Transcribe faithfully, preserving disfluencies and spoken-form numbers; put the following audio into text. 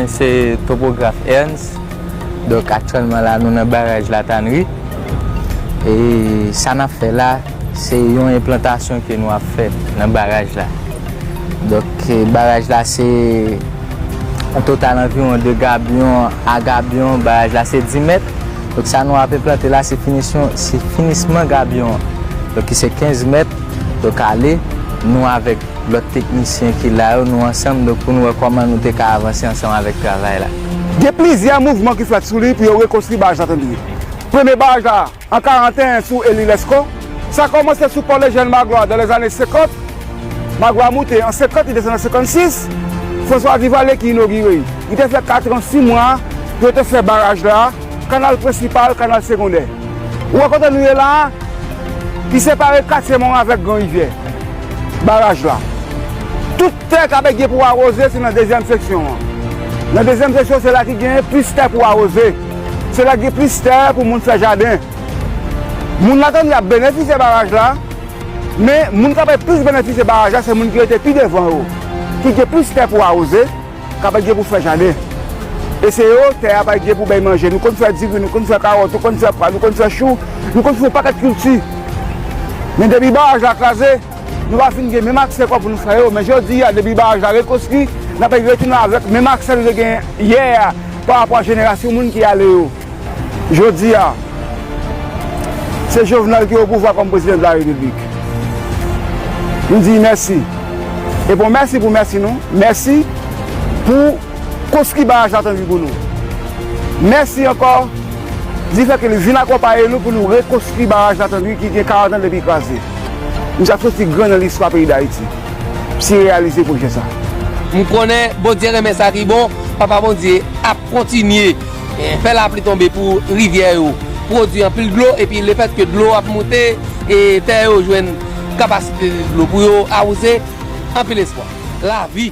Se topograf Ernst. Donk, aktyèlman la, nou nan baraj Latanri. E sa n ap fè la, se yon enplantasyon ke nou ap fè nan baraj la. Donk, e, baraj la, se yon total anviwon de gabyon a gabyon. Baraj la, se dis mèt. Donk, sa nou ap enplante la, se finisyon, se finisman gabyon an. Donk, ki se kenz mèt. Donk, ale, nou avèk lòt teknisyen ki la yo, nou ansanm, donk, pou nou wè kòman nou te ka avanse ansanm avèk travay la. Gen plizyè mouvman ki fèt sou li pou yo rekonstwi baraj Latanri. Premye baraj la, an karanteyen sou Eli Lesko, sa kòmanse sou Pò Lejèn Magloire dans les années senkant. Magloire moute an senkant, li desann an senkannsis. François Duvalier ki inogire l. Li te fè katran sis mwa pou yo te fè baraj la, kanal prensipal, kanal segondè. Ou wè kote nou ye la a, ki separe katye Mawon avèk Gran Rivyè. Baraj la. Tout tè k ap gen pou awoze, se nan dezyèm seksyon an. Nan dezyèm seksyon, se la ki gen plis tè pou awoze. Se la ki gen plis tè pou moun fè jaden. Moun Latanri ap benefisye baraj la, men moun k ap plis benefisye baraj la, se moun ki rete pi devan yo, ki gen plis tè pou awoze, k ap gen pou fè jaden. E se yo, tè a pa gen pou bay manje. Nou konn fè diri, nou konn fè kawòt, nou konn fè pwa, nou konn fè chou, nou konn fè yon pakèt kilti. Men depi baraj la kraze, nou pa fin gen menm aksè ankò pou nou fè yo. Men jodi a, depi baraj la rekonstwi, n ap retounen avèk menm aksè nou te gen yè a pa rapò a jenerasyon moun ki ale yo. Jodi a, se Jovenel ki o pouvwa kòm prezidan de la repiblik. Nou di mèsi. E bon, mèsi pou mèsi nou. Mèsi pou konstwi baraj Latanri pou nou. Mèsi ankò, difèt ke li vin akonpaye nou pou nou rekonstwi baraj Latanri ki gen karant an depi kraze. Misye ap soti gran nan listwa peyi Dayiti si reyalize pwojè sa. M konnen Bondye renmen sa ki bon, Papa Bondye ap kontinye, eh, fè lapli tonbe pou rivyè yo pwodui anpil dlo, epi lefètke dlo ap moute, e tè yo jwenn kapasite dlo pou yo awoze, anpil espwa. Lavi.